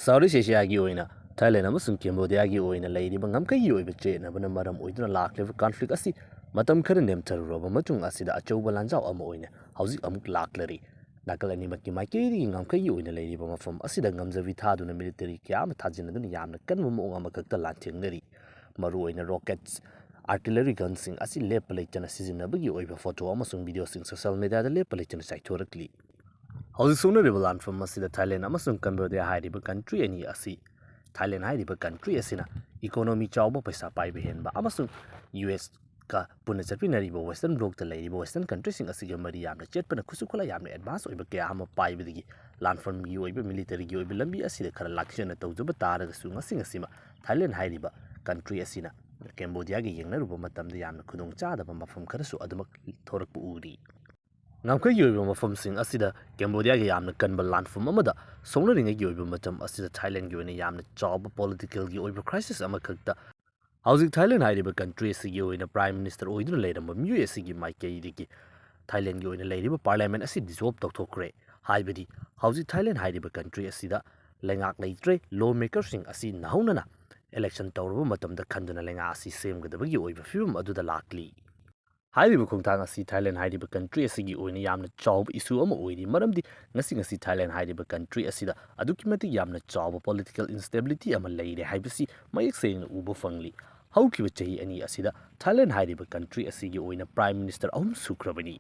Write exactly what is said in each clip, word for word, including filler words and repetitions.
South ꯏꯁ ꯑꯦꯁꯤꯌꯥꯒꯤ ꯑꯣꯏꯅ Thailand ꯑꯃꯁꯨꯡ ꯀꯦꯝꯕꯣꯗꯤꯌꯥꯒꯤ ꯑꯣꯏꯅ ꯂꯩꯔꯤꯕ ꯉꯝꯈꯩꯒꯤ ꯑꯣꯏꯕ ꯆꯌꯦꯠꯅꯕꯅ ꯃꯔꯝ ꯑꯣꯏꯗꯨꯅ ꯂꯥꯛꯂꯤꯕ ꯀꯟꯐ꯭ꯂꯤꯛ ꯑꯁꯤ ꯃꯇꯝ ꯈꯔ ꯅꯦꯝꯊꯔꯨꯔꯕ ꯃꯇꯨꯡ ꯑꯁꯤꯗ ꯑꯆꯧꯕ ꯂꯥꯟꯖꯥꯎ ꯑꯃ ꯑꯣꯏꯅ ꯍꯧꯖꯤꯛ ꯑꯃꯨꯛ ꯂꯥꯛꯂꯔꯤ꯫ ꯅꯥꯀꯜ ꯑꯅꯤꯃꯛꯀꯤ ꯃꯥꯏꯀꯩꯗꯒꯤ ꯉꯝꯈꯩꯒꯤ ꯑꯣꯏꯅ ꯂꯩꯔꯤꯕ ꯃꯐꯝ ꯑꯁꯤꯗ ꯉꯝꯖꯕꯤ ꯊꯥꯗꯨꯅ ꯃꯤꯂꯤꯇꯔꯤ ꯀꯌꯥ ꯑꯃ ꯊꯥꯖꯤꯟꯅꯗꯨꯅ ꯌꯥꯝꯅ ꯀꯟꯕ ꯃꯑꯣꯡ ꯑꯃꯈꯛꯇ ꯂꯥꯟꯊꯦꯡꯅꯔꯤ꯫ ꯃꯔꯨꯑꯣꯏꯅ ꯔꯣꯀꯦꯠꯁ, ꯑꯥꯔꯇꯤꯂꯔꯤ ꯒꯟꯁꯤꯡ ꯑꯁꯤ ꯂꯦꯞꯄ ꯂꯩꯇꯅ ꯁꯤꯖꯤꯟꯅꯕꯒꯤ ꯑꯣꯏꯕ ꯐꯣꯇꯣ ꯑꯃꯁꯨꯡ ꯚꯤꯗꯤꯑꯣꯁꯤꯡ ꯁꯣꯁꯤꯌꯦꯜ ꯃꯦꯗꯤꯌꯥꯗ ꯂꯦꯞꯄ ꯂꯩꯇꯅ ꯆꯥꯏꯊꯣꯔꯛꯂꯤ꯫ ꯍꯧꯖꯤꯛ ꯁꯣꯛꯅꯔꯤꯕ ꯂꯥꯟꯐꯝ ꯑꯁꯤꯗ ꯊꯥꯏꯂꯦꯟ ꯑꯃꯁꯨꯡ ꯀꯝꯕꯣꯗꯤꯌꯥ ꯍꯥꯏꯔꯤꯕ ꯀꯟꯇ꯭ꯔꯤ ꯑꯅꯤ ꯑꯁꯤ, ꯊꯥꯏꯂꯦꯟ ꯍꯥꯏꯔꯤꯕ ꯀꯟꯇ꯭ꯔꯤ ꯑꯁꯤꯅ ꯏꯀꯣꯅꯣꯃꯤ ꯆꯥꯎꯕ, ꯄꯩꯁꯥ ꯄꯥꯏꯕ ꯍꯦꯟꯕ ꯑꯃꯁꯨꯡ ꯌꯨ ꯑꯦꯁ ꯀ ꯄꯨꯟꯅ ꯆꯠꯃꯤꯟꯅꯔꯤꯕ ꯋꯦꯁꯇꯔꯟ ꯕ꯭ꯂꯣꯛꯇ ꯂꯩꯔꯤꯕ ꯋꯦꯁꯇꯔꯟ ꯀꯟꯇ꯭ꯔꯤꯁꯤꯡ ꯑꯁꯤꯒ ꯃꯔꯤ ꯌꯥꯝꯅ ꯆꯦꯠꯄꯅ ꯈꯨꯠꯁꯨ ꯈꯨꯠꯂꯥꯏ ꯌꯥꯝꯅ ꯑꯦꯗꯚꯥꯟꯁ ꯑꯣꯏꯕ ꯀꯌꯥ ꯑꯃ ꯄꯥꯏꯕꯗꯒꯤ ꯂꯥꯟꯐꯝꯒꯤ ꯑꯣꯏꯕ ꯃꯤꯂꯤꯇꯔꯤꯒꯤ ꯑꯣꯏꯕ ꯂꯝꯕꯤ ꯑꯁꯤꯗ ꯈꯔ ꯂꯥꯛꯆꯦꯟꯅ ꯇꯧꯖꯕ ꯇꯥꯔꯒꯁꯨ ꯉꯁꯤ ꯉꯁꯤꯃꯛ ꯊꯥꯏꯂꯦꯟ ꯍꯥꯏꯔꯤꯕ ꯀꯟꯇ꯭ꯔꯤ ꯑꯁꯤꯅ ꯀꯦꯝꯕꯣꯗꯤꯌꯥꯒ ꯌꯦꯡꯅꯔꯨꯕ ꯃꯇꯝꯗ ꯌꯥꯝꯅ ꯈꯨꯗꯣꯡꯆꯥꯗꯕ ꯃꯐꯝ ꯈꯔꯁꯨ ꯑꯗꯨꯃꯛ ꯊꯣꯔꯛꯄ ꯎꯔꯤ꯫ ꯉꯝꯈꯩꯒꯤ ꯑꯣꯏꯕ ꯃꯐꯝꯁꯤꯡ ꯑꯁꯤꯗ ꯀꯦꯝꯕꯣꯗꯤꯌꯥꯒ ꯌꯥꯝꯅ ꯀꯟꯕ ꯂꯥꯟꯐꯝ ꯑꯃꯗ ꯁꯣꯛꯅꯔꯤꯉꯩꯒꯤ ꯑꯣꯏꯕ ꯃꯇꯝ ꯑꯁꯤꯗ ꯊꯥꯏꯂꯦꯟꯒꯤ ꯑꯣꯏꯅ ꯌꯥꯝꯅ ꯆꯥꯎꯕ ꯄꯣꯂꯤꯇꯤꯀꯦꯜꯒꯤ ꯑꯣꯏꯕ ꯀ꯭ꯔꯥꯏꯁꯤꯁ ꯑꯃꯈꯛꯇ ꯍꯧꯖꯤꯛ ꯊꯥꯏꯂꯦꯟ ꯍꯥꯏꯔꯤꯕ ꯀꯟꯇ꯭ꯔꯤ ꯑꯁꯤꯒꯤ ꯑꯣꯏꯅ ꯄ꯭ꯔꯥꯏꯝ ꯃꯤꯅꯤꯁꯇꯔ ꯑꯣꯏꯗꯨꯅ ꯂꯩꯔꯝꯕ ꯃꯤꯑꯣꯏ ꯑꯁꯤꯒꯤ ꯃꯥꯏꯀꯩꯗꯒꯤ ꯊꯥꯏꯂꯦꯟꯒꯤ ꯑꯣꯏꯅ ꯂꯩꯔꯤꯕ ꯄꯥꯔꯂꯤꯌꯥꯃꯦꯟ ꯑꯁꯤ ꯗꯤꯖꯣꯜꯕ ꯇꯧꯊꯣꯛꯈ꯭ꯔꯦ꯫ ꯍꯥꯏꯕꯗꯤ ꯍꯧꯖꯤꯛ ꯊꯥꯏꯂꯦꯟ ꯍꯥꯏꯔꯤꯕ ꯀꯟꯇ꯭ꯔꯤ ꯑꯁꯤꯗ ꯂꯩꯉꯥꯛ ꯂꯩꯇ꯭ꯔꯦ, ꯂꯣ ꯃꯦꯀꯔꯁꯤꯡ ꯑꯁꯤ ꯅꯧꯍꯧꯅꯅ ꯏꯂꯦꯛꯁꯟ ꯇꯧꯔꯕ ꯃꯇꯝꯗ ꯈꯟꯗꯨꯅ ꯂꯩꯉꯥꯛ ꯑꯁꯤ ꯁꯦꯝꯒꯗꯕꯒꯤ ꯑꯣꯏꯕ ꯐꯤꯕꯝ ꯑꯗꯨꯗ ꯂꯥꯛꯂꯤ꯫ ꯍꯥꯏꯔꯤꯕ ꯈꯣꯡꯊꯥꯡ ꯑꯁꯤ ꯊꯥꯏꯂꯦꯟ ꯍꯥꯏꯔꯤꯕ ꯀꯟꯇ꯭ꯔꯤ ꯑꯁꯤꯒꯤ ꯑꯣꯏꯅ ꯌꯥꯝꯅ ꯆꯥꯎꯕ ꯏꯁꯨ ꯑꯃ ꯑꯣꯏꯔꯤ, ꯃꯔꯝꯗꯤ ꯉꯁꯤ ꯉꯁꯤ ꯊꯥꯏꯂꯦꯟ ꯍꯥꯏꯔꯤꯕ ꯀꯟꯇ꯭ꯔꯤ ꯑꯁꯤꯗ ꯑꯗꯨꯛꯀꯤ ꯃꯇꯤꯛ ꯌꯥꯝꯅ ꯆꯥꯎꯕ ꯄꯣꯂꯤꯇꯤꯀꯦꯜ ꯏꯟꯁꯇꯦꯕꯤꯂꯤꯇꯤ ꯑꯃ ꯂꯩꯔꯦ ꯍꯥꯏꯕꯁꯤ ꯃꯌꯦꯛ ꯁꯦꯡꯅ ꯎꯕ ꯐꯪꯂꯤ꯫ ꯍꯧꯈꯤꯕ ꯆꯍꯤ ꯑꯅꯤ ꯑꯁꯤꯗ ꯊꯥꯏꯂꯦꯟ ꯍꯥꯏꯔꯤꯕ ꯀꯟꯇ꯭ꯔꯤ ꯑꯁꯤꯒꯤ ꯑꯣꯏꯅ ꯄ꯭ꯔꯥꯏꯝ ꯃꯤꯅꯤꯁꯇꯔ ꯑꯍꯨꯝ ꯁꯨꯈ꯭ꯔꯕꯅꯤ꯫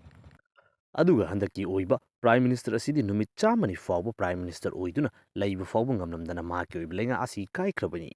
ꯑꯗꯨꯒ ꯍꯟꯗꯛꯀꯤ ꯑꯣꯏꯕ ꯄ꯭ꯔꯥꯏꯝ ꯃꯤꯅꯤꯁꯇꯔ ꯑꯁꯤꯗꯤ ꯅꯨꯃꯤꯠ ꯆꯥꯝꯃꯅꯤ ꯐꯥꯎꯕ ꯄ꯭ꯔꯥꯏꯝ ꯃꯤꯅꯤꯁꯇꯔ ꯑꯣꯏꯗꯨꯅ ꯂꯩꯕ ꯐꯥꯎꯕ ꯉꯝꯂꯝꯗꯅ ꯃꯍꯥꯛꯀꯤ ꯑꯣꯏꯕ ꯂꯩꯉꯥꯛ ꯑꯁꯤ ꯀꯥꯏꯈ꯭ꯔꯕꯅꯤ꯫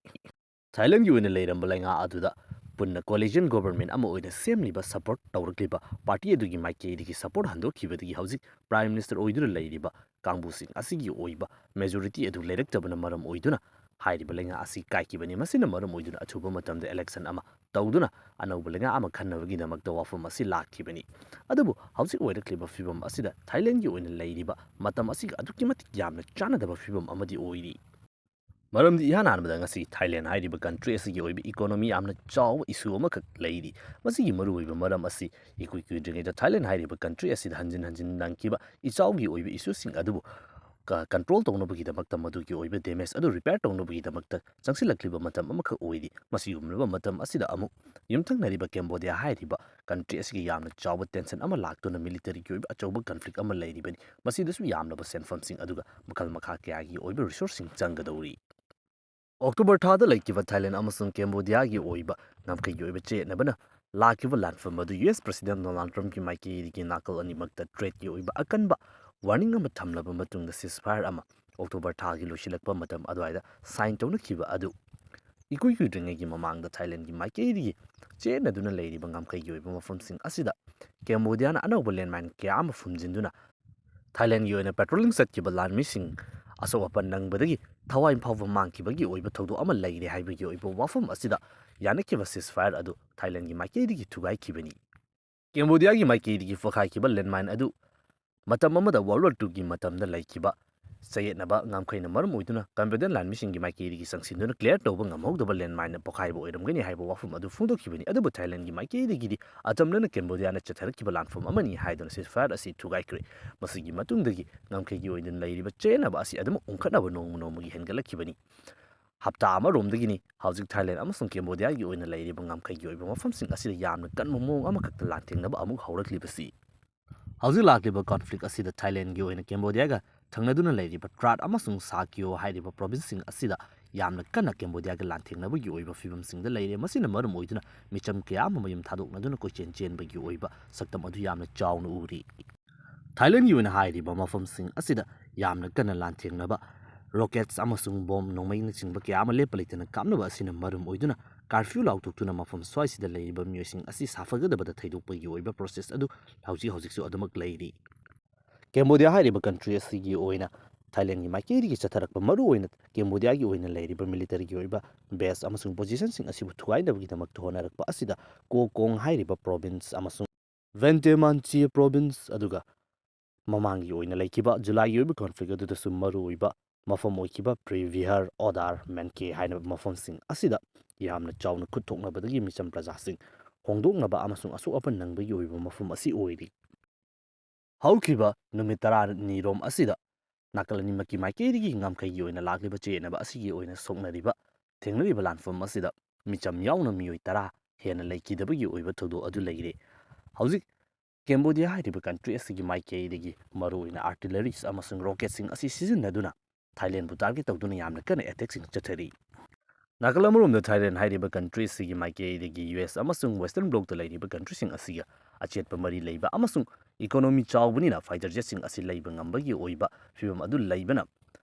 ꯊꯥꯏꯂꯦꯟꯒꯤ ꯑꯣꯏꯅ ꯂꯩꯔꯝꯕ ꯂꯩꯉꯥꯛ ꯑꯗꯨꯗ ꯄꯨꯟꯅ ꯀꯣꯂꯤꯖꯟ ꯒꯣꯚꯔꯟꯃꯦꯟ ꯑꯃ ꯑꯣꯏꯅ ꯁꯦꯝꯂꯤꯕ ꯁꯄꯣꯔꯠ ꯇꯧꯔꯛꯂꯤꯕ ꯄꯥꯔꯇꯤ ꯑꯗꯨꯒꯤ ꯃꯥꯏꯀꯩꯗꯒꯤ ꯁꯄꯣꯔꯠ ꯍꯟꯗꯣꯛꯈꯤꯕꯗꯒꯤ ꯍꯧꯖꯤꯛ ꯄ꯭ꯔꯥꯏꯝ ꯃꯤꯅꯤꯁꯇꯔ ꯑꯣꯏꯗꯨꯅ ꯂꯩꯔꯤꯕ ꯀꯥꯡꯕꯨꯁꯤꯡ ꯑꯁꯤꯒꯤ ꯑꯣꯏꯕ ꯃꯦꯖꯣꯔꯤꯇꯤ ꯑꯗꯨ ꯂꯩꯔꯛꯇꯕꯅ ꯃꯔꯝ ꯑꯣꯏꯗꯨꯅ ꯍꯥꯏꯔꯤꯕ ꯂꯩꯉꯥꯛ ꯑꯁꯤ ꯀꯥꯏꯈꯤꯕꯅꯤ꯫ ꯃꯁꯤꯅ ꯃꯔꯝ ꯑꯣꯏꯗꯨꯅ ꯑꯊꯨꯕ ꯃꯇꯝꯗ ꯏꯂꯦꯛꯁꯟ ꯑꯃ ꯇꯧꯗꯨꯅ ꯑꯅꯧꯕ ꯂꯩꯉꯥꯛ ꯑꯃ ꯈꯟꯅꯕꯒꯤꯗꯃꯛꯇ ꯋꯥꯐꯝ ꯑꯁꯤ ꯂꯥꯛꯈꯤꯕꯅꯤ꯫ ꯑꯗꯨꯕꯨ ꯍꯧꯖꯤꯛ ꯑꯣꯏꯔꯛꯂꯤꯕ ꯐꯤꯕꯝ ꯑꯁꯤꯗ ꯊꯥꯏꯂꯦꯟꯒꯤ ꯑꯣꯏꯅ ꯂꯩꯔꯤꯕ ꯃꯇꯝ ꯑꯁꯤꯒ ꯑꯗꯨꯛꯀꯤ ꯃꯇꯤꯛ ꯌꯥꯝꯅ ꯆꯥꯟꯅꯗꯕ ꯐꯤꯕꯝ ꯑꯃꯗꯤ ꯑꯣꯏꯔꯤ꯫ ꯃꯔꯝꯗꯤ ꯏꯍꯥꯟ ꯍꯥꯟꯕꯗ ꯉꯁꯤ ꯊꯥꯏꯂꯦꯟ ꯍꯥꯏꯔꯤꯕ ꯀꯟꯇ꯭ꯔꯤ ꯑꯁꯤꯒꯤ ꯑꯣꯏꯕ ꯏꯀꯣꯅꯣꯃꯤ ꯌꯥꯝꯅ ꯆꯥꯎꯕ ꯏꯁꯨ ꯑꯃꯈꯛ ꯂꯩꯔꯤ꯫ ꯃꯁꯤꯒꯤ ꯃꯔꯨꯑꯣꯏꯕ ꯃꯔꯝ ꯑꯁꯤ ꯏꯀꯨꯏ ꯀꯨꯏꯗ꯭ꯔꯤꯉꯩꯗ ꯊꯥꯏꯂꯦꯟ ꯍꯥꯏꯔꯤꯕ ꯀꯟꯇ꯭ꯔꯤ ꯑꯁꯤꯗ ꯍꯟꯖꯤꯟ ꯍꯟꯖꯤꯟ ꯅꯪꯈꯤꯕ ꯏꯆꯥꯎꯒꯤ ꯑꯣꯏꯕ ꯏꯁꯨꯁꯤꯡ ꯑꯗꯨꯕꯨ ꯀ-, control ꯇꯧꯅꯕꯒꯤꯗꯃꯛꯇ, ꯃꯗꯨꯒꯤ ꯑꯣꯏꯕ damage ꯑꯗꯨ repair ꯇꯧꯅꯕꯒꯤꯗꯃꯛꯇ ꯆꯪꯁꯤꯜꯂꯛꯂꯤꯕ ꯃꯇꯝ ꯑꯃꯈꯛ ꯑꯣꯏꯔꯤ꯫ ꯃꯁꯤꯒꯨꯝꯂꯕ ꯃꯇꯝ ꯑꯁꯤꯗ ꯑꯃꯨꯛ ꯌꯨꯝꯊꯪꯅꯔꯤꯕ ꯀꯦꯝꯕꯣꯗꯤꯌꯥ ꯍꯥꯏꯔꯤꯕ country ꯑꯁꯤꯒꯤ ꯌꯥꯝꯅ ꯆꯥꯎꯕ tension ꯑꯃ ꯂꯥꯛꯇꯨꯅ militaryꯒꯤ ꯑꯣꯏꯕ ꯑꯆꯧꯕ conflict ꯑꯃ ꯂꯩꯔꯤꯕꯅꯤ꯫ ꯃꯁꯤꯗꯁꯨ ꯌꯥꯝꯂꯕ ꯁꯦꯟꯐꯝꯁꯤꯡ ꯑꯗꯨꯒ ꯃꯈꯜ ꯃꯈꯥ ꯀꯌꯥꯒꯤ ꯑꯣꯏꯕ resourceꯁꯤꯡ ꯆꯪꯒꯗꯧꯔꯤ꯫ ꯑꯣꯛꯇꯣꯕꯔ ꯊꯥꯗ ꯂꯩꯈꯤꯕ ꯊꯥꯏꯂꯦꯟ ꯑꯃꯁꯨꯡ ꯀꯦꯝꯕꯣꯗꯤꯌꯥꯒꯤ ꯑꯣꯏꯕ ꯉꯝꯈꯩꯒꯤ ꯑꯣꯏꯕ ꯆꯌꯦꯠꯅꯕꯅ ꯂꯥꯛꯈꯤꯕ ꯂꯥꯟꯐꯝ ꯑꯗꯨ ꯌꯨ ꯑꯦꯁ President Donald Trumpꯀꯤ ꯃꯥꯏꯀꯩꯗꯒꯤ ꯅꯥꯀꯜ ꯑꯅꯤꯃꯛꯇ threatꯀꯤ ꯑꯣꯏꯕ ꯑꯀꯟꯕ warning ꯑꯃ ꯊꯝꯂꯕ ꯃꯇꯨꯡꯗ ceasefire ꯑꯃ ꯑꯣꯛꯇꯣꯕꯔ ꯊꯥꯒꯤ ꯂꯣꯏꯁꯤꯜꯂꯛꯄ ꯃꯇꯝ ꯑꯗꯨꯋꯥꯏꯗ sign ꯇꯧꯅꯈꯤꯕ ꯑꯗꯨ ꯏꯀꯨꯏ ꯀꯨꯏꯗ꯭ꯔꯤꯉꯩꯒꯤ ꯃꯃꯥꯡꯗ ꯊꯥꯏꯂꯦꯟꯒꯤ ꯃꯥꯏꯀꯩꯗꯒꯤ ꯆꯌꯦꯠꯅꯗꯨꯅ ꯂꯩꯔꯤꯕ ꯉꯝꯈꯩꯒꯤ ꯑꯣꯏꯕ ꯃꯐꯝꯁꯤꯡ ꯑꯁꯤꯗ ꯀꯦꯝꯕꯣꯗꯤꯌꯥꯅ ꯑꯅꯧꯕ landmine ꯀꯌꯥ ꯑꯃ ꯐꯨꯝꯖꯤꯟꯗꯨꯅ ꯊꯥꯏꯂꯦꯟꯒꯤ ꯑꯣꯏꯅ patrolling ꯆꯠꯈꯤꯕ ꯂꯥꯟꯃꯤꯁꯤꯡ ꯑꯁꯣꯛ ꯑꯄꯟ ꯅꯪꯕꯗꯒꯤ ꯊꯋꯥꯏ ꯐꯥꯎꯕ ꯃꯥꯡꯈꯤꯕꯒꯤ ꯑꯣꯏꯕ ꯊꯧꯗꯣꯛ ꯑꯃ ꯂꯩꯔꯦ ꯍꯥꯏꯕꯒꯤ ꯑꯣꯏꯕ ꯋꯥꯐꯝ ꯑꯁꯤꯗ ꯌꯥꯅꯈꯤꯕ ceasefire ꯑꯗꯨ ꯊꯥꯏꯂꯦꯟꯒꯤ ꯃꯥꯏꯀꯩꯗꯒꯤ ꯊꯨꯒꯥꯏꯈꯤꯕꯅꯤ꯫ ꯀꯦꯝꯕꯣꯗꯤꯌꯥꯒꯤ ꯃꯥꯏꯀꯩꯗꯒꯤ ꯄꯣꯈꯥꯏꯈꯤꯕ landmine ꯑꯗꯨ ꯃꯇꯝ ꯑꯃꯗ World War Twoꯒꯤ ꯃꯇꯝꯗ ꯂꯩꯈꯤꯕ ꯆꯌꯦꯠꯅꯕ ꯉꯝꯈꯩꯅ ꯃꯔꯝ ꯑꯣꯏꯗꯨꯅ Cambodian ꯂꯥꯟꯃꯤꯁꯤꯡꯒꯤ ꯃꯥꯏꯀꯩꯗꯒꯤ ꯆꯪꯁꯤꯟꯗꯨꯅ clear ꯇꯧꯕ ꯉꯝꯍꯧꯗꯕ landmineꯅ ꯄꯣꯈꯥꯏꯕ ꯑꯣꯏꯔꯝꯒꯅꯤ ꯍꯥꯏꯕ ꯋꯥꯐꯝ ꯑꯗꯨ ꯐꯣꯡꯗꯣꯛꯈꯤꯕꯅꯤ꯫ ꯑꯗꯨꯕꯨ ꯊꯥꯏꯂꯦꯟꯒꯤ ꯃꯥꯏꯀꯩꯗꯒꯤꯗꯤ ꯑꯇꯝꯅꯅ ꯀꯦꯝꯕꯣꯗꯤꯌꯥꯅ ꯆꯠꯊꯔꯛꯈꯤꯕ ꯂꯥꯟꯐꯝ ꯑꯃꯅꯤ ꯍꯥꯏꯗꯨꯅ ceasefire ꯑꯁꯤ ꯊꯨꯒꯥꯏꯈ꯭ꯔꯦ꯫ ꯃꯁꯤꯒꯤ ꯃꯇꯨꯡꯗꯒꯤ ꯉꯝꯈꯩꯒꯤ ꯑꯣꯏꯅ ꯂꯩꯔꯤꯕ ꯆꯌꯦꯠꯅꯕ ꯑꯁꯤ ꯑꯗꯨꯃꯛ ꯎꯪꯈꯠꯅꯕ ꯅꯣꯡꯃ ꯅꯣꯡꯃꯒꯤ ꯍꯦꯟꯒꯠꯂꯛꯈꯤꯕꯅꯤ꯫ ꯍꯞꯇꯥ ꯑꯃꯔꯣꯝꯗꯒꯤꯅꯤ ꯍꯧꯖꯤꯛ ꯊꯥꯏꯂꯦꯟ ꯑꯃꯁꯨꯡ ꯀꯦꯝꯕꯣꯗꯤꯌꯥꯒꯤ ꯑꯣꯏꯅ ꯂꯩꯔꯤꯕ ꯉꯝꯈꯩꯒꯤ ꯑꯣꯏꯕ ꯃꯐꯝꯁꯤꯡ ꯑꯁꯤꯗ ꯌꯥꯝꯅ ꯀꯟꯕ ꯃꯑꯣꯡ ꯑꯃꯈꯛꯇ ꯂꯥꯟꯊꯦꯡꯅꯕ ꯑꯃꯨꯛ ꯍꯧꯔꯛꯂꯤꯕꯁꯤ꯫ ꯍꯧꯖꯤꯛ ꯂꯥꯛꯂꯤꯕ conflict ꯑꯁꯤꯗ ꯊꯥꯏꯂꯦꯟꯒꯤ ꯑꯣꯏꯅ ꯀꯦꯝꯕꯣꯗꯤꯌꯥꯒ ꯊꯪꯅꯗꯨꯅ ꯂꯩꯔꯤꯕ ꯇ꯭ꯔꯥꯠ ꯑꯃꯁꯨꯡ ꯁꯥꯀꯤꯌꯣ ꯍꯥꯏꯔꯤꯕ provinceꯁꯤꯡ ꯑꯁꯤꯗ ꯌꯥꯝꯅ ꯀꯟꯅ ꯀꯦꯝꯕꯣꯗꯤꯌꯥꯒ ꯂꯥꯟꯊꯦꯡꯅꯕꯒꯤ ꯑꯣꯏꯕ ꯐꯤꯕꯝꯁꯤꯡꯗ ꯂꯩꯔꯦ꯫ ꯃꯁꯤꯅ ꯃꯔꯝ ꯑꯣꯏꯗꯨꯅ ꯃꯤꯆꯝ ꯀꯌꯥ ꯑꯃ ꯃꯌꯨꯝ ꯊꯥꯗꯣꯛꯅꯗꯨꯅ ꯀꯣꯏꯆꯦꯟ ꯆꯦꯟꯕꯒꯤ ꯑꯣꯏꯕ ꯁꯛꯇꯝ ꯑꯗꯨ ꯌꯥꯝꯅ ꯆꯥꯎꯅ ꯎꯔꯤ꯫ ꯊꯥꯏꯂꯦꯟꯒꯤ ꯑꯣꯏꯅ ꯍꯥꯏꯔꯤꯕ ꯃꯐꯝꯁꯤꯡ ꯑꯁꯤꯗ ꯌꯥꯝꯅ ꯀꯟꯅ ꯂꯥꯟꯊꯦꯡꯅꯕ rockets ꯑꯃꯁꯨꯡ bomb ꯅꯣꯡꯃꯩꯅꯆꯤꯡꯕ ꯀꯌꯥ ꯑꯃ ꯂꯦꯞꯄ ꯂꯩꯇꯅ ꯀꯥꯞꯅꯕ ꯑꯁꯤꯅ ꯃꯔꯝ ꯑꯣꯏꯗꯨꯅ curfew ꯂꯥꯎꯊꯣꯛꯇꯨꯅ ꯃꯐꯝ ꯁ꯭ꯋꯥꯏꯁꯤꯗ ꯂꯩꯔꯤꯕ ꯃꯤꯑꯣꯏꯁꯤꯡ ꯑꯁꯤ ꯁꯥꯐꯒꯗꯕꯗ ꯊꯩꯗꯣꯛꯄꯒꯤ ꯑꯣꯏꯕ process ꯑꯗꯨ ꯍꯧꯖꯤꯛ ꯍꯧꯖꯤꯛꯁꯨ ꯑꯗꯨꯃꯛ ꯂꯩꯔꯤ꯫ ꯀꯦꯝꯕꯣꯗꯤꯌꯥ ꯍꯥꯏꯔꯤꯕ country ꯑꯁꯤꯒꯤ ꯑꯣꯏꯅ ꯊꯥꯏꯂꯦꯟꯒꯤ ꯃꯥꯏꯀꯩꯗꯒꯤ ꯆꯠꯊꯔꯛꯄ ꯃꯔꯨꯑꯣꯏꯅ ꯀꯦꯝꯕꯣꯗꯤꯌꯥꯒꯤ ꯑꯣꯏꯅ ꯂꯩꯔꯤꯕ militaryꯒꯤ ꯑꯣꯏꯕ base ꯑꯃꯁꯨꯡ positionꯁꯤꯡ ꯑꯁꯤꯕꯨ ꯊꯨꯒꯥꯏꯅꯕꯒꯤꯗꯃꯛꯇ ꯍꯣꯠꯅꯔꯛꯄ ꯑꯁꯤꯗ ꯀꯣ ꯀꯣꯡ ꯍꯥꯏꯔꯤꯕ province ꯑꯃꯁꯨꯡ ꯚꯦꯟꯇꯦ ꯃꯥꯟꯆꯤꯌꯦ province ꯑꯗꯨꯒ ꯃꯃꯥꯡꯒꯤ ꯑꯣꯏꯅ ꯂꯩꯈꯤꯕ ꯖꯨꯂꯥꯏꯒꯤ ꯑꯣꯏꯕ conflict ꯑꯗꯨꯗꯁꯨ ꯃꯔꯨꯑꯣꯏꯕ ꯃꯐꯝ ꯑꯣꯏꯈꯤꯕ ꯄ꯭ꯔꯤ ꯚꯤꯍꯥꯔ, ꯑꯣꯗꯥꯔ, ꯃꯦꯟꯀꯦ ꯍꯥꯏꯔꯤꯕ ꯃꯐꯝꯁꯤꯡ ꯑꯁꯤꯗ ꯌꯥꯝꯅ ꯆꯥꯎꯅ ꯈꯨꯠ ꯊꯣꯛꯅꯕꯗꯒꯤ ꯃꯤꯆꯝ ꯄ꯭ꯔꯖꯥꯁꯤꯡ ꯍꯣꯡꯗꯣꯛꯅꯕ ꯑꯃꯁꯨꯡ ꯑꯁꯣꯛ ꯑꯄꯟ ꯅꯪꯕꯒꯤ ꯑꯣꯏꯕ ꯃꯐꯝ ꯑꯁꯤ ꯑꯣꯏꯔꯤ꯫ ꯍꯧꯈꯤꯕ ꯅꯨꯃꯤꯠ ꯇꯔꯥꯅꯤꯔꯣꯝ ꯑꯁꯤꯗ ꯅꯥꯀꯜ ꯑꯅꯤꯃꯛꯀꯤ ꯃꯥꯏꯀꯩꯗꯒꯤ ꯉꯝꯈꯩꯒꯤ ꯑꯣꯏꯅ ꯂꯥꯛꯂꯤꯕ ꯆꯌꯦꯠꯅꯕ ꯑꯁꯤꯒꯤ ꯑꯣꯏꯅ ꯁꯣꯛꯅꯔꯤꯕ, ꯊꯦꯡꯅꯔꯤꯕ ꯂꯥꯟꯐꯝ ꯑꯁꯤꯗ ꯃꯤꯆꯝ ꯌꯥꯎꯅ ꯃꯤꯑꯣꯏ ꯇꯔꯥ ꯍꯦꯟꯅ ꯂꯩꯈꯤꯗꯕꯒꯤ ꯑꯣꯏꯕ ꯊꯧꯗꯣꯛ ꯑꯗꯨ ꯂꯩꯔꯦ꯫ ꯍꯧꯖꯤꯛ ꯀꯦꯝꯕꯣꯗꯤꯌꯥ ꯍꯥꯏꯔꯤꯕ country ꯑꯁꯤꯒꯤ ꯃꯥꯏꯀꯩꯗꯒꯤ ꯃꯔꯨꯑꯣꯏꯅ artilleries ꯑꯃꯁꯨꯡ rocketꯁꯤꯡ ꯑꯁꯤ ꯁꯤꯖꯤꯟꯅꯗꯨꯅ ꯊꯥꯏꯂꯦꯟꯕꯨ target ꯇꯧꯗꯨꯅ ꯌꯥꯝꯅ ꯀꯟꯅ attackꯁꯤꯡ ꯆꯠꯊꯔꯤ꯫ ꯅꯥꯀꯜ ꯑꯃꯔꯣꯝꯗ ꯊꯥꯏꯂꯦꯟ ꯍꯥꯏꯔꯤꯕ country ꯑꯁꯤꯒꯤ ꯃꯥꯏꯀꯩꯗꯒꯤ ꯌꯨ ꯑꯦꯁ ꯑꯃꯁꯨꯡ Western Bloc ꯂꯩꯔꯤꯕ countryꯁꯤꯡ ꯑꯁꯤꯒ ꯑꯆꯦꯠꯄ ꯃꯔꯤ ꯂꯩꯕ ꯑꯃꯁꯨꯡ economy ꯆꯥꯎꯕꯅꯤꯅ fighter jetꯁꯤꯡ ꯑꯁꯤ ꯂꯩꯕ ꯉꯝꯕꯒꯤ ꯑꯣꯏꯕ ꯐꯤꯕꯝ ꯑꯗꯨ ꯂꯩꯕꯅ,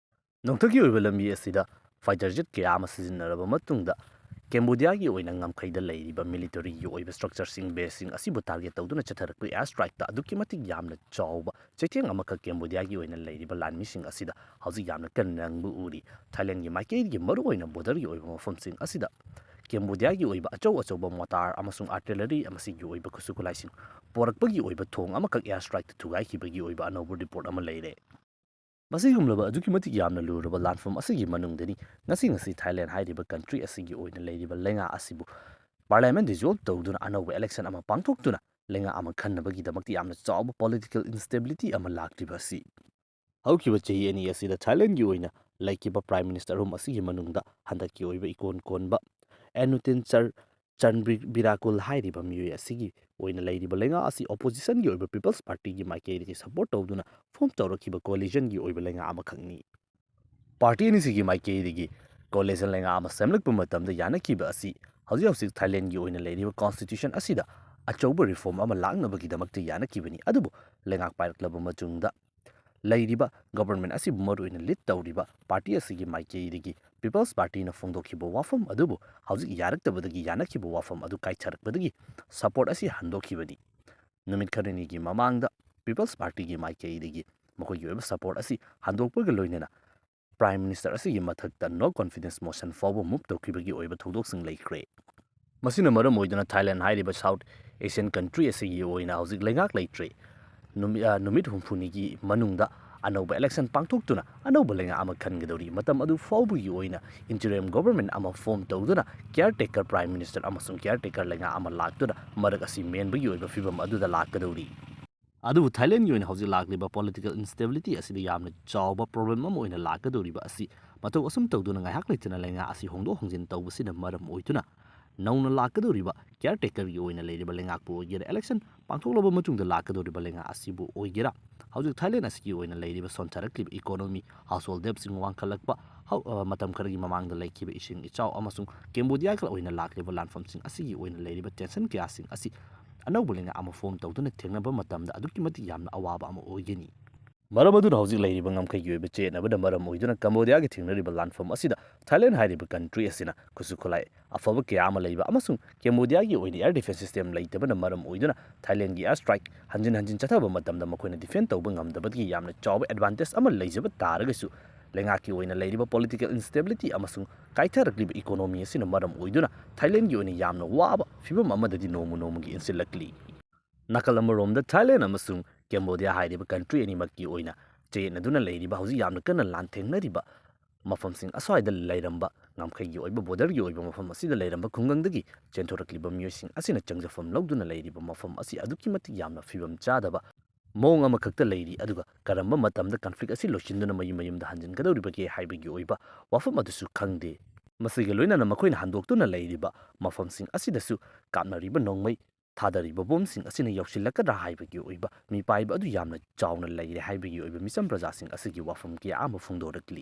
ꯅꯣꯡꯊꯛꯀꯤ ꯑꯣꯏꯕ ꯂꯝꯕꯤ ꯑꯁꯤꯗ fighter jet ꯀꯌꯥ ꯑꯃ ꯁꯤꯖꯤꯟꯅꯔꯕ ꯃꯇꯨꯡꯗ, ꯀꯦꯝꯕꯣꯗꯤꯌꯥꯒꯤ ꯑꯣꯏꯅ ꯉꯝꯈꯩꯗ ꯂꯩꯔꯤꯕ militaryꯒꯤ ꯑꯣꯏꯕ structureꯁꯤꯡ, baseꯁꯤꯡ ꯑꯁꯤꯕꯨ target ꯇꯧꯗꯨꯅ ꯆꯠꯊꯔꯛꯄ air strikeꯇ ꯑꯗꯨꯛꯀꯤ ꯃꯇꯤꯛ ꯌꯥꯝꯅ ꯆꯥꯎꯕ ꯆꯩꯊꯦꯡ ꯑꯃꯈꯛ ꯀꯦꯝꯕꯣꯗꯤꯌꯥꯒꯤ ꯑꯣꯏꯅ ꯂꯩꯔꯤꯕ ꯂꯥꯟꯃꯤꯁꯤꯡ ꯑꯁꯤꯗ ꯍꯧꯖꯤꯛ ꯌꯥꯝꯅ ꯀꯟꯅ ꯅꯪꯕ ꯎꯔꯤ꯫ ꯊꯥꯏꯂꯦꯟꯒꯤ ꯃꯥꯏꯀꯩꯗꯒꯤ ꯃꯔꯨꯑꯣꯏꯅ borderꯒꯤ ꯑꯣꯏꯕ ꯃꯐꯝꯁꯤꯡ ꯑꯁꯤꯗ ꯀꯦꯝꯕꯣꯗꯤꯌꯥꯒꯤ ꯑꯣꯏꯕ ꯑꯆꯧ ꯑꯆꯧꯕ mortar ꯑꯃꯁꯨꯡ artillery ꯑꯃꯁꯤꯒꯤ ꯑꯣꯏꯕ ꯈꯨꯠꯁꯨ ꯈꯨꯠꯂꯥꯏꯁꯤꯡ ꯄꯣꯔꯛꯄꯒꯤ ꯑꯣꯏꯕ ꯊꯣꯡ ꯑꯃꯈꯛ air strikeꯇ ꯊꯨꯒꯥꯏꯈꯤꯕꯒꯤ ꯑꯣꯏꯕ ꯑꯅꯧꯕ report ꯑꯃ ꯂꯩꯔꯦ꯫ ꯃꯁꯤꯒꯨꯝꯂꯕ ꯑꯗꯨꯛꯀꯤ ꯃꯇꯤꯛ ꯌꯥꯝꯅ ꯂꯨꯔꯕ ꯂꯥꯟꯐꯝ ꯑꯁꯤꯒꯤ ꯃꯅꯨꯡꯗꯅꯤ ꯉꯁꯤ ꯉꯁꯤ ꯊꯥꯏꯂꯦꯟ ꯍꯥꯏꯔꯤꯕ country ꯑꯁꯤꯒꯤ ꯑꯣꯏꯅ ꯂꯩꯔꯤꯕ ꯂꯩꯉꯥꯛ ꯑꯁꯤꯕꯨ parliament dissolve ꯇꯧꯗꯨꯅ ꯑꯅꯧꯕ election ꯑꯃ ꯄꯥꯡꯊꯣꯛꯇꯨꯅ ꯂꯩꯉꯥꯛ ꯑꯃ ꯈꯟꯅꯕꯒꯤꯗꯃꯛꯇ ꯌꯥꯝꯅ ꯆꯥꯎꯕ political instability ꯑꯃ ꯂꯥꯛꯂꯤꯕ ꯑꯁꯤ꯫ ꯍꯧꯈꯤꯕ ꯆꯍꯤ ꯑꯅꯤ ꯑꯁꯤꯗ ꯊꯥꯏꯂꯦꯟꯒꯤ ꯑꯣꯏꯅ ꯂꯩꯈꯤꯕ prime minister ꯑꯍꯨꯝ ꯑꯁꯤꯒꯤ ꯃꯅꯨꯡꯗ ꯍꯟꯗꯛꯀꯤ ꯑꯣꯏꯕ ꯏꯀꯣꯟ ꯀꯣꯟꯕ ꯑꯦꯅꯨꯇꯤꯟ ꯆꯔ ꯆꯟꯕꯤꯔꯥꯀꯨꯜ ꯍꯥꯏꯔꯤꯕ ꯃꯤꯑꯣꯏ ꯑꯁꯤꯒꯤ ꯑꯣꯏꯅ ꯂꯩꯔꯤꯕ ꯂꯩꯉꯥꯛ ꯑꯁꯤ oppositionꯒꯤ ꯑꯣꯏꯕ People's Partyꯒꯤ ꯃꯥꯏꯀꯩꯗꯒꯤ support ꯇꯧꯗꯨꯅ form ꯇꯧꯔꯛꯈꯤꯕ coalitionꯒꯤ ꯑꯣꯏꯕ ꯂꯩꯉꯥꯛ ꯑꯃꯈꯛꯅꯤ꯫ Party ꯑꯅꯤꯁꯤꯒꯤ ꯃꯥꯏꯀꯩꯗꯒꯤ coalition ꯂꯩꯉꯥꯛ ꯑꯃ ꯁꯦꯝꯂꯛꯄ ꯃꯇꯝꯗ ꯌꯥꯅꯈꯤꯕ ꯑꯁꯤ ꯍꯧꯖꯤꯛ ꯍꯧꯖꯤꯛ ꯊꯥꯏꯂꯦꯟꯒꯤ ꯑꯣꯏꯅ ꯂꯩꯔꯤꯕ constitution ꯑꯁꯤꯗ ꯑꯆꯧꯕ reform ꯑꯃ ꯂꯥꯛꯅꯕꯒꯤꯗꯃꯛꯇ ꯌꯥꯅꯈꯤꯕꯅꯤ꯫ ꯑꯗꯨꯕꯨ ꯂꯩꯉꯥꯛ ꯄꯥꯏꯔꯛꯂꯕ ꯃꯇꯨꯡꯗ ꯂꯩꯔꯤꯕ government ꯑꯁꯤꯕꯨ ꯃꯔꯨꯑꯣꯏꯅ lead ꯇꯧꯔꯤꯕ party ꯑꯁꯤꯒꯤ ꯃꯥꯏꯀꯩꯗꯒꯤ People's Partyꯅ ꯐꯣꯡꯗꯣꯛꯈꯤꯕ ꯋꯥꯐꯝ ꯑꯗꯨꯕꯨ ꯍꯧꯖꯤꯛ ꯌꯥꯔꯛꯇꯕꯗꯒꯤ ꯌꯥꯅꯈꯤꯕ ꯋꯥꯐꯝ ꯑꯗꯨ ꯀꯥꯏꯊꯔꯛꯄꯗꯒꯤ support ꯑꯁꯤ ꯍꯟꯗꯣꯛꯈꯤꯕꯅꯤ꯫ ꯅꯨꯃꯤꯠ ꯈꯔꯅꯤꯒꯤ ꯃꯃꯥꯡꯗ People's Partyꯒꯤ ꯃꯥꯏꯀꯩꯗꯒꯤ ꯃꯈꯣꯏꯒꯤ ꯑꯣꯏꯕ support ꯑꯁꯤ ꯍꯟꯗꯣꯛꯄꯒ ꯂꯣꯏꯅꯅ Prime Minister ꯑꯁꯤꯒꯤ ꯃꯊꯛꯇ no confidence motion ꯐꯥꯎꯕ move ꯇꯧꯈꯤꯕꯒꯤ ꯑꯣꯏꯕ ꯊꯧꯗꯣꯛꯁꯤꯡ ꯂꯩꯈ꯭ꯔꯦ꯫ ꯃꯁꯤꯅ ꯃꯔꯝ ꯑꯣꯏꯗꯨꯅ ꯊꯥꯏꯂꯦꯟ ꯍꯥꯏꯔꯤꯕ South Asian country ꯑꯁꯤꯒꯤ ꯑꯣꯏꯅ ꯍꯧꯖꯤꯛ ꯂꯩꯉꯥꯛ ꯂꯩꯇ꯭ꯔꯦ꯫ ꯅꯨꯃꯤ-, ꯑ, ꯅꯨꯃꯤꯠ ꯍꯨꯝꯐꯨꯅꯤꯒꯤ ꯃꯅꯨꯡꯗ ꯑꯅꯧꯕ election ꯄꯥꯡꯊꯣꯛꯇꯨꯅ ꯑꯅꯧꯕ ꯂꯩꯉꯥꯛ ꯑꯃ ꯈꯟꯒꯗꯧꯔꯤ꯫ ꯃꯇꯝ ꯑꯗꯨ ꯐꯥꯎꯕꯒꯤ ꯑꯣꯏꯅ interim government ꯑꯃ form ꯇꯧꯗꯨꯅ caretaker Prime Minister ꯑꯃꯁꯨꯡ caretaker ꯂꯩꯉꯥꯛ ꯑꯃ ꯂꯥꯛꯇꯨꯅ ꯃꯔꯛ ꯑꯁꯤ ꯃꯦꯟꯕꯒꯤ ꯑꯣꯏꯕ ꯐꯤꯕꯝ ꯑꯗꯨꯗ ꯂꯥꯛꯀꯗꯧꯔꯤ꯫ ꯑꯗꯨꯕꯨ ꯊꯥꯏꯂꯦꯟꯒꯤ ꯑꯣꯏꯅ ꯍꯧꯖꯤꯛ ꯂꯥꯛꯂꯤꯕ political instability ꯑꯁꯤꯗ ꯌꯥꯝꯅ ꯆꯥꯎꯕ problem ꯑꯃ ꯑꯣꯏꯅ ꯂꯥꯛꯀꯗꯧꯔꯤꯕ ꯑꯁꯤ, ꯃꯇꯧ ꯑꯁꯨꯝ ꯇꯧꯗꯨꯅ ꯉꯥꯏꯍꯥꯛ ꯂꯩꯇꯅ ꯂꯩꯉꯥꯛ ꯑꯁꯤ ꯍꯣꯡꯗꯣꯛ ꯍꯣꯡꯖꯤꯟ ꯇꯧꯕꯁꯤꯅ ꯃꯔꯝ ꯑꯣꯏꯗꯨꯅ ꯅꯧꯅ ꯂꯥꯛꯀꯗꯧꯔꯤꯕ caretakerꯒꯤ ꯑꯣꯏꯅ ꯂꯩꯔꯤꯕ ꯂꯩꯉꯥꯛꯄꯨ ꯑꯣꯏꯒꯦꯔꯥ, election ꯄꯥꯡꯊꯣꯛꯂꯕ ꯃꯇꯨꯡꯗ ꯂꯥꯛꯀꯗꯧꯔꯤꯕ ꯂꯩꯉꯥꯛ ꯑꯁꯤꯕꯨ ꯑꯣꯏꯒꯦꯔꯥ, ꯍꯧꯖꯤꯛ ꯊꯥꯏꯂꯦꯟ ꯑꯁꯤꯒꯤ ꯑꯣꯏꯅ ꯂꯩꯔꯤꯕ ꯁꯣꯟꯊꯔꯛꯂꯤꯕ economy, household debtꯁꯤꯡ ꯋꯥꯡꯈꯠꯂꯛꯄ, ꯍꯧ-, ꯑ, ꯃꯇꯝ ꯈꯔꯒꯤ ꯃꯃꯥꯡꯗ ꯂꯩꯈꯤꯕ ꯏꯁꯤꯡ ꯏꯆꯥꯎ ꯑꯃꯁꯨꯡ ꯀꯦꯝꯕꯣꯗꯤꯌꯥꯒ ꯑꯣꯏꯅ ꯂꯥꯛꯂꯤꯕ ꯂꯥꯟꯐꯝꯁꯤꯡ ꯑꯁꯤꯒꯤ ꯑꯣꯏꯅ ꯂꯩꯔꯤꯕ tension ꯀꯌꯥꯁꯤꯡ ꯑꯁꯤ ꯑꯅꯧꯕ ꯂꯩꯉꯥꯛ ꯑꯃ form ꯇꯧꯗꯨꯅ ꯊꯦꯡꯅꯕ ꯃꯇꯝꯗ ꯑꯗꯨꯛꯀꯤ ꯃꯇꯤꯛ ꯌꯥꯝꯅ ꯑꯋꯥꯕ ꯑꯃ ꯑꯣꯏꯒꯅꯤ꯫ ꯃꯔꯝ ꯑꯗꯨꯅ ꯍꯧꯖꯤꯛ ꯂꯩꯔꯤꯕ ꯉꯝꯈꯩꯒꯤ ꯑꯣꯏꯕ ꯆꯌꯦꯠꯅꯕꯅ ꯃꯔꯝ ꯑꯣꯏꯗꯨꯅ ꯀꯝꯕꯣꯗꯤꯌꯥꯒꯤ ꯊꯦꯡꯅꯔꯤꯕ ꯂꯥꯟꯐꯝ ꯑꯁꯤꯗ ꯊꯥꯏꯂꯦꯟ ꯍꯥꯏꯔꯤꯕ country ꯑꯁꯤꯅ ꯈꯨꯠꯁꯨ ꯈꯨꯠꯂꯥꯏ ꯑꯐꯕ ꯀꯌꯥ ꯑꯃ ꯂꯩꯕ ꯑꯃꯁꯨꯡ ꯀꯦꯝꯕꯣꯗꯤꯌꯥꯒꯤ ꯑꯣꯏꯅ air defense system ꯂꯩꯇꯕꯅ ꯃꯔꯝ ꯑꯣꯏꯗꯨꯅ ꯊꯥꯏꯂꯦꯟꯒꯤ air strike ꯍꯟꯖꯤꯟ ꯍꯟꯖꯤꯟ ꯆꯠꯊꯕ ꯃꯇꯝꯗ ꯃꯈꯣꯏꯅ defend ꯇꯧꯕ ꯉꯝꯗꯕꯒꯤ ꯌꯥꯝꯅ ꯆꯥꯎꯕ advantage ꯑꯃ ꯂꯩꯖꯕ ꯇꯥꯔꯒꯁꯨ, ꯂꯩꯉꯥꯛꯀꯤ ꯑꯣꯏꯅ ꯂꯩꯔꯤꯕ political instability ꯑꯃꯁꯨꯡ ꯀꯥꯏꯊꯔꯛꯂꯤꯕ economy ꯑꯁꯤꯅ ꯃꯔꯝ ꯑꯣꯏꯗꯨꯅ ꯊꯥꯏꯂꯦꯟꯒꯤ ꯑꯣꯏꯅ ꯌꯥꯝꯅ ꯋꯥꯕ ꯐꯤꯕꯝ ꯑꯃꯗꯗꯤ ꯅꯣꯡꯃ ꯅꯣꯡꯃꯒꯤ ꯏꯟꯁꯤꯜꯂꯛꯂꯤ꯫ ꯅꯥꯀꯜ ꯑꯃꯔꯣꯝꯗ ꯊꯥꯏꯂꯦꯟ ꯑꯃꯁꯨꯡ ꯀꯦꯝꯕꯣꯗꯤꯌꯥ ꯍꯥꯏꯔꯤꯕ country ꯑꯅꯤꯃꯛꯀꯤ ꯑꯣꯏꯅ ꯆꯌꯦꯠꯅꯗꯨꯅ ꯂꯩꯔꯤꯕ, ꯍꯧꯖꯤꯛ ꯌꯥꯝꯅ ꯀꯟꯅ ꯂꯥꯟꯊꯦꯡꯅꯔꯤꯕ ꯃꯐꯝꯁꯤꯡ ꯑꯁ꯭ꯋꯥꯏꯗ ꯂꯩꯔꯝꯕ, ꯉꯝꯈꯩꯒꯤ ꯑꯣꯏꯕ borderꯒꯤ ꯑꯣꯏꯕ ꯃꯐꯝ ꯑꯁꯤꯗ ꯂꯩꯔꯝꯕ ꯈꯨꯡꯒꯪꯗꯒꯤ ꯆꯦꯟꯊꯣꯔꯛꯂꯤꯕ ꯃꯤꯑꯣꯏꯁꯤꯡ ꯑꯁꯤꯅ ꯆꯪꯖꯐꯝ ꯂꯧꯗꯨꯅ ꯂꯩꯔꯤꯕ ꯃꯐꯝ ꯑꯁꯤ ꯑꯗꯨꯛꯀꯤ ꯃꯇꯤꯛ ꯌꯥꯝꯅ ꯐꯤꯕꯝ ꯆꯥꯗꯕ ꯃꯑꯣꯡ ꯑꯃꯈꯛꯇ ꯂꯩꯔꯤ꯫ ꯑꯗꯨꯒ ꯀꯔꯝꯕ ꯃꯇꯝꯗ conflict ꯑꯁꯤ ꯂꯣꯏꯁꯤꯟꯗꯨꯅ ꯃꯌꯨꯝ ꯃꯌꯨꯝꯗ ꯍꯟꯖꯤꯟꯒꯗꯧꯔꯤꯕꯒꯦ ꯍꯥꯏꯕꯒꯤ ꯑꯣꯏꯕ ꯋꯥꯐꯝ ꯑꯗꯨꯁꯨ ꯈꯪꯗꯦ꯫ ꯃꯁꯤꯒ ꯂꯣꯏꯅꯅ ꯃꯈꯣꯏꯅ ꯍꯟꯗꯣꯛꯇꯨꯅ ꯂꯩꯔꯤꯕ ꯃꯐꯝꯁꯤꯡ ꯑꯁꯤꯗꯁꯨ ꯀꯥꯞꯅꯔꯤꯕ ꯅꯣꯡꯃꯩ, ꯊꯥꯗꯔꯤꯕ ꯕꯣꯝꯁꯤꯡ ꯑꯁꯤꯅ ꯌꯧꯁꯤꯜꯂꯛꯀꯗ꯭ꯔꯥ ꯍꯥꯏꯕꯒꯤ ꯑꯣꯏꯕ ꯃꯤꯄꯥꯏꯕ ꯑꯗꯨ ꯌꯥꯝꯅ ꯆꯥꯎꯅ ꯂꯩꯔꯦ ꯍꯥꯏꯕꯒꯤ ꯑꯣꯏꯕ ꯃꯤꯆꯝ ꯄ꯭ꯔꯖꯥꯁꯤꯡ ꯑꯁꯤꯒꯤ ꯋꯥꯐꯝ ꯀꯌꯥ ꯑꯃ ꯐꯣꯡꯗꯣꯔꯛꯂꯤ꯫